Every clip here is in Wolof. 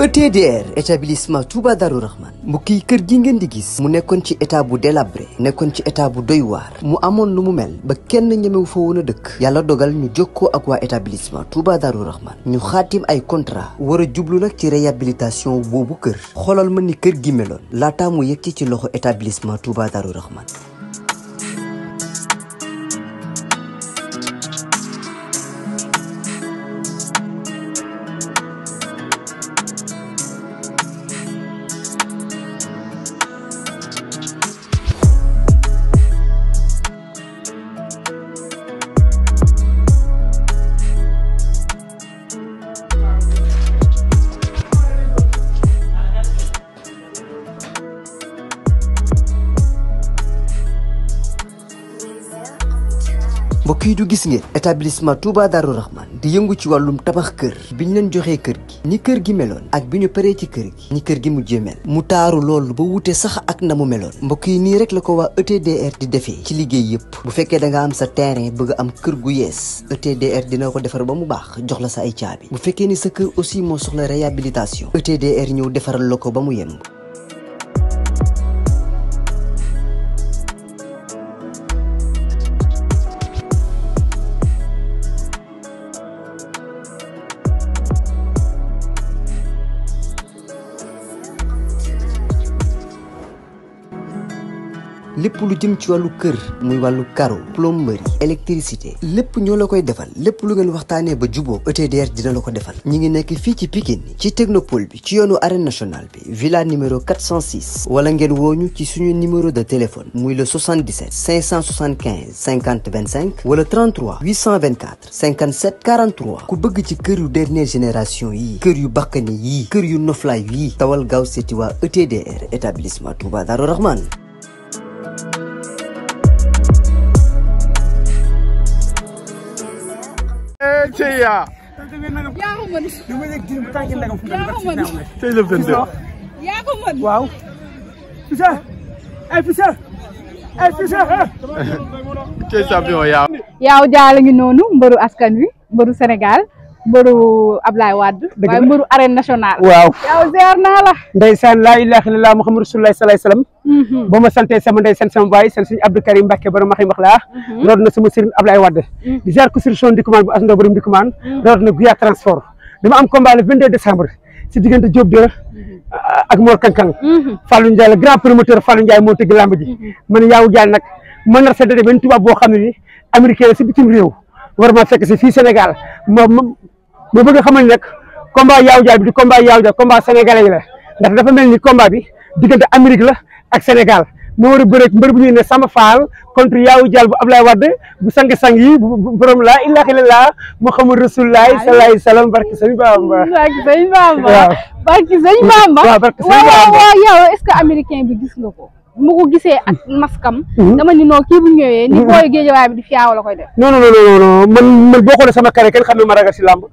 ETDR établissement Touba Darou Rahman mbokk yi kër gi ngeen di gis mu nekkoon ci état bu délabré nekkoon ci état bu doy waar mu amoon lu mu mel ba kenn ñemewu fa woon a dëkk yàlla dogal ñu jokkoo ak waa établissement Touba Darou Rahman ñu xaatim ay contrat war a jublu nag ci réhabilitation boobu kër xoolal ma ni kër gi meloon laataa mu yegg ci loxo établissement Touba Darou Rahman. mbokk yi du gis ngeen établissement Touba Darou Rahman di yëngu ci wàllum tabax kër biñ leen joxee kër gi ni kër gi meloon ak bi ñu paree ci kër gi ni kër gi mujjee mel mu taaru loolu ba wute sax ak na mu meloon mbokk yi nii rek la ko waa ETDR di defee ci liggéey yëpp bu fekkee da nga am sa terrain bëgg am kër gu yees ETDR dina ko defar ba mu baax jox la sa ay caabi bu fekkee ni sa kër aussi moo soxla réhabilitation ETDR ñëw defaral la ko ba mu yemb. lépp lu jëm ci wàllu kër muy wàllu carreau plomberie électricité lépp ñoo la koy defal lépp lu ngeen waxtaanee ba juboo ETDR dina la ko defal ñi ngi nekk fii ci Pikine ci technopole bi ci yoonu arène nationale bi villa numéro 406 wala ngeen wooñu ci suñu numéro de téléphone muy le 77 575 50 25 wala 33 824 57 43 ku bëgg ci kër yu dernière génération yii kër yu bakkane yii kër yu noflaay yii tawal gaaw seeti waa ETDR établissement Touba Darou Rahman. yaa waaw yaaw jaala ngi noonu mbëru askan wi mbëru Sénégal mbëru Ablaye Wade waaye mbëru arène nationale waaw yaaw ziar naa la ndeysaan laa ilaaha illallaah Muhammadu Rasulullaahi sallallaahu alayhi wa sallam ba ma santee sama ndey sant sama baay sant suñu Abdou Karim Mbacke borom maxi max laa root na sama sëriñ Ablaye Wade di ziar ko sëriñ Ndikumaan bu asndo borom Ndikumaan root na Guya transport dama am combat le 22 décembre si diggante Diop de ak Mor Kankang Fallou Ndiaye le grand promoteur Fallou Ndiaye moo tëgg lamb ji man yaaw jaal nag mën na seddade benn tubaab boo xam ne ni américain si bitim réew war ma fekk si fii Sénégal ma bëgg a xamal ne nag combat yaaw jaal bi di combat yaaw jaal combat sénégalais yi la ndax dafa mel ni combat bi diggante Amérique la ak Sénégal moo war a bëreeg mbër bu ñuy ne Sama Fall contre yaaw jaal bu Ablaye Wade bu sang-sang yi bu borom laa ilaaha illallaah Muhammadu Rasulullaahi sallallaahu alayhi wa sallam barke sëñ Bamba barke sëñ Bamba barke sëñ Bamba waaw yow est-ce que américain bi gis nga ko mu ko gisee ak maskam dama ni noo kii bu ñëwee ni booy géejawaay bi di fiyaaw la koy def non man boo xoolee sama carré kenn xam ne ma ragal si làmb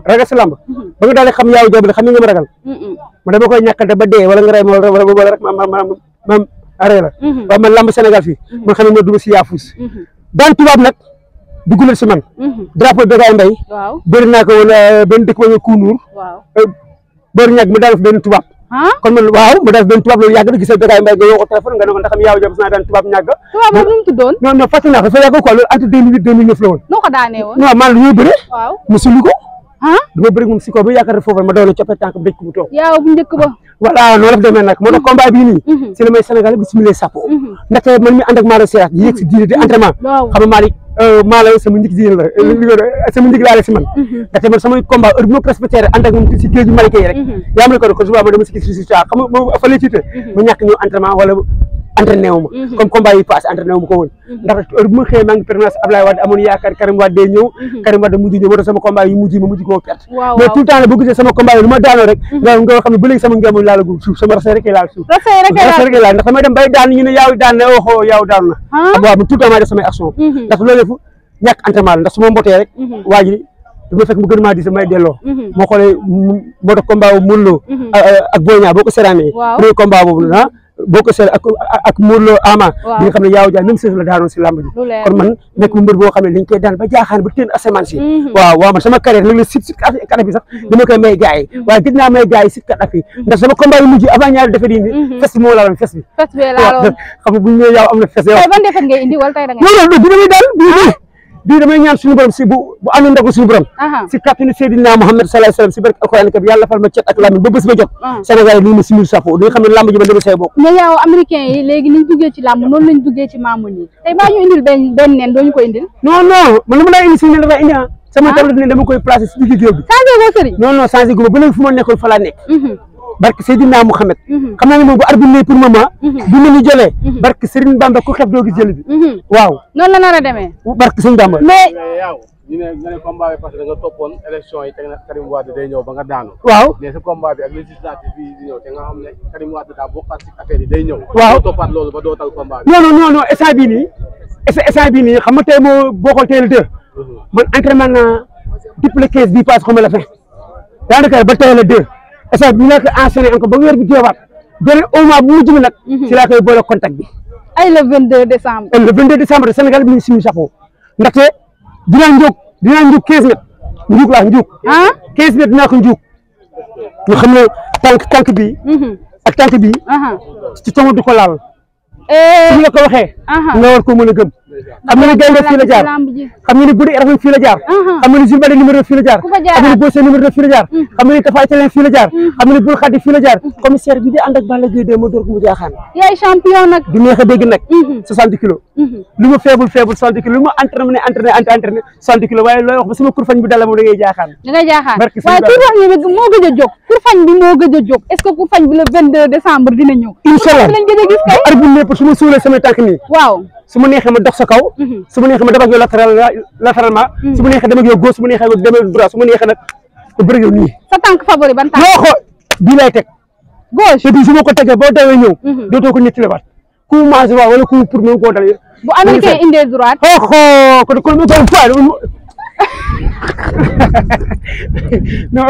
ba nga daal di xam yaaw joob xam ne nga ma ragal ma dama koy ñàkkante ba dee wala nga rey ma wala rek ma arrêté la waaye man làmb Sénégal fii man xam ne ma dugg si yaafus daan tubaab nag duggulal si man drapeau Bégaay Mbay bëri naa ko woon benn dëkk ba ñu Kounour bëri ñàkk mu daal benn tubaab kon man waaw mu def benn tubaab loolu yàgg na gisee Bégaay Mbay nga woo ko téléphone nga ne ko ndax yaaw joob naa daan tubaab ñàgg tubaab boobu nu mu tuddoon non fàtte naa ko fa yàgg quoi loolu entre 2008 2009 la woon noo ko daanee woon non man lu ñuy bëre mu sulu ko dama bëri moom si ko ba yaakaar foofu ma doon coppe tànk dëj ko mu toog yaaw bu njëkk ba voilà noonu la demee nag moo tax combat bii nii si la may Sénégal bismillah sapo ndaxte man mi ànd ak Malick Seras yi yéeg si diine di entraînement xam nga Malick Malick sama njëkk diine la sama njëkk laa si man ndaxte man samay combat heure bu ma respecté ànd ak moom si géej Malick yi rek yaa ma ne ko kon suba ma dama si gis résultat xam nga fa lay tiite ma ñàkk ñëw entraînement wala entraîné wu ma comme combat yi passé entraîné wu ma ko woon ndax heure bu ma xëyee maa ngi permanence Ablaye Wade amoon yaakaar Karim Wade day ñëw Karim Wade mujj ñëw moo tax sama combat yi mujj koo perte mais tout le temps nag boo gisee sama combat yi lu ma daanoo rek nga xam ne ba léegi sama ngëm laal gu suuf sama rase rek laal suuf rase rek laal ndax damay dem bay daan ñu ne yaaw daan na waxoo yaaw daanu na ab waaw tout le temps maa def samay action ndax loolu yëpp ñàkk entraînement la ndax su ma mbotee rek waa ji dama fekk mu gën maa di samay delloo moo xoolee moo tax combat boobu Modou Lo ak Boy Niang boo ko seetaanee premier combat boobu boo ko seet ak Modou Lo Ama bi nga xam ne Yawou Dial même chose la daanoon si lamb ji kon man nekk mu mbër boo xam ne dañ koy daan ba jaaxaan ba teen asamaan si waaw man sama carrière nag la sit kat bi sax dama koy may gars yi waaye gis naa may gars yi sit kat af yi ndax sama combat yu mujj avant ñaari defet yi fes bi moo laaloon fes bi xam nga bu ñu ñëwee yow am na fes yow ban defet ngay indi wala tey da ngay non bi damay daal bii damay ñaan suñu borom si bu amee ndogu suñu borom si kàttanu Seydina Muhammad sallallahu alayhi wasallam si barke alquran bi yàlla fal ma cet ak lamb ba bés ba jot Sénégal yi ma simil sapo dañu xam ne lamb ji ba dama say bokk mais yow américain yi léegi niñ duggee ci lamb noonu lañ duggee ci maamu nii tey baa ñu indil benn nen doo ñu ko indil non man lu ma laa indi si ne dafa indi sama tablet ne dama koy placer si digg géew bi changé ko sëriñ non changé gu ma ba léegi fu ma nekkoon fa laa nekk barke Seydina Mouhamed xam naa ne moom bu arbitre pour moment bu ma ñu jëlee barke Serigne Bamba ku xef doo gis jël bi waaw noonu la nar a demee barke Serigne Bamba mais yow ñu ne combat bi parce que da nga toppoon élection yi teg na Karim Wade day ñëw ba nga daanu waaw mais sa combat bi ak législative bi di ñëw te nga xam ne Karim Wade daa bokkaat ci affaire yi day ñëw waaw toppaat loolu ba dootal combat bi non instant bii nii xam nga tey moo boo xool tey le 2 man entraînement naa depuis le 15 bii passe xam la fin daanaka ba tey le 2 instant bi laa koy enchaîné encore ba weer bi jeewaat beneen au mois bu mujj bi nag si laa koy boole contact bi ay le 22 décembre le 22 décembre Sénégal bi ñu simu sapo ndaxte dinaa njuug 15 mètres njuug laa njuug 15 mètres dinaa ko njuug ñu xam ne tànk bi ak tànk bi ci tomo du ko laal su la ko waxee nga war ko mën a gëm xam nga ne gaynde fii la jaar xam nga ne Gouye Rafet fii la jaar xam nga ne Jules Baldé numéro fii la jaar xam nga ne Bosse numéro fii la jaar xam nga ne Tapha Tine fii la jaar xam nga ne Boul Khadi fii la jaar commissaire bi di ànd ak Balla Gaye 2 ma door ko mu jaaxaan yaay champion nag di neex a dégg nag 60 kilos lu ma faible 60 kilos lu ma entraîné 60 kilos waaye looy wax ba sama kurfañ bi dala moom da ngay jaaxaan waaye kurfañ bi moo gëj a jóg kurfañ bi moo gëj a jóg est-ce que kurfañ bi le 22 décembre dina ñëw inchallah lañ gëj a gis kay arbitre lépp su ma suulee samay tànk nii waaw su ma neexee ma dox sa kaw su ma neexee ma dem ak yow latéralement su ma neexee dem ak yow gauche su ma neexee dem ak droite su ma neexee nag ma bëri yow nii sa tànk favori ban tànk loo xool bii lay teg gauche te bii su ma ko tegee boo dawee ñëw dootoo ko ñetti lewaat ku maase waaw wala ku pour mën koo dal bu américain indee droite kon non